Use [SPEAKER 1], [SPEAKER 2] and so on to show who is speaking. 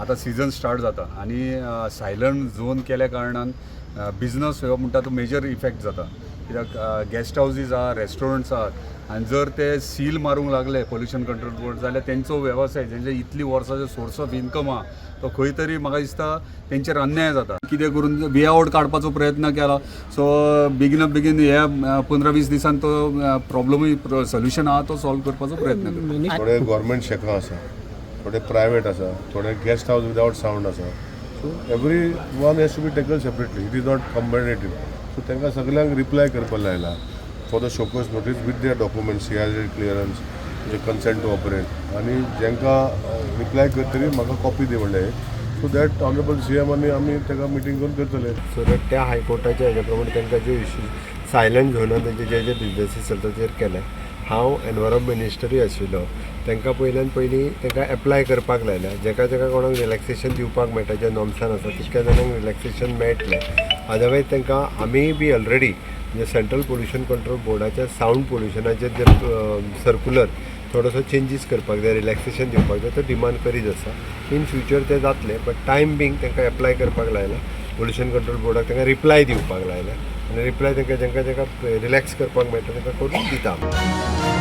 [SPEAKER 1] आतां season start जाता आनी सायलंट झोन केल्या कारणान बिजनस हो म्हणटा तो मेजर इफेक्ट जाता, कित्याक गेस्ट हावजीस आहा, रेस्टॉरंट्स आहात आनी जर ते सील मारूंक लागले पोल्युशन कंट्रोल बोर्ड जाल्यार तेंचो वेवसाय, तेंचे इतली वर्सांचो सोर्स ऑफ इन्कम आहा, तो खंय तरी म्हाका दिसता तेंचेर अन्याय जाता. कितें करून वे आवट काडपाचो प्रयत्न केला. सो बेगीन बेगीन ह्या 15-20 दिसान तो प्रॉब्लमूय सोल्युशन आहा तो सॉल्व करपाचो प्रयत्न करता.
[SPEAKER 2] थोडे गव्हर्मेंट शॅकां आसा, थोडे प्रायवेट आसा, थोडे गेस्ट हावस विदावट सावंड आसा. So every one has to be taken separately, it is not combinative. So तांकां सगल्यांक रिप्लाय करपाक लायला for the show cause notice with their documents, CIZ clearance, म्हणजे कन्सेंट टू ऑपरेट. आनी जेंकां रिप्लाय करतरी म्हाका copy दी म्हणलें, सो that honourable CM आनी आमी ताका मिटींग करून करतले.
[SPEAKER 3] सो that त्या हायकोर्टाच्या हेज्या प्रमाणे तांकां ज्यो इश्यूज सायलंट झोनान तेंचे जे जे बिजनसीस चलता तेजेर केले. हांव एनवायरमेंट मिनिस्टरूय आशिल्लो. तांकां पयल्यान पयलीं तांकां एप्लाय करपाक लायल्या. जेका जेका कोणाक रिलॅक्सेशन दिवपाक मेळटा, जे नॉर्म्सान आसा, तितक्या जाणांक रिलॅक्सेशन मेळटलें. अदरवायज तांकां आमीय बी ऑलरेडी म्हणजे सेंट्रल पोल्युशन कंट्रोल बोर्डाच्या सावंड पोल्युशनाचेर जे सर्कुलर थोडोसो चेंजीस करपाक जाय, रिलॅक्सेशन दिवपाक जाय, तो डिमांड करीत आसा. इन फ्युचर ते जातले, बट टायम बींग तांकां एप्लाय करपाक लायला. पोल्युशन कंट्रोल बोर्डाक तांकां रिप्लाय दिवपाक लायला आनी रिप्लाय तांकां, जेंकां जेंकां रिलॅक्स करपाक मेळटा, तांकां करून दिता.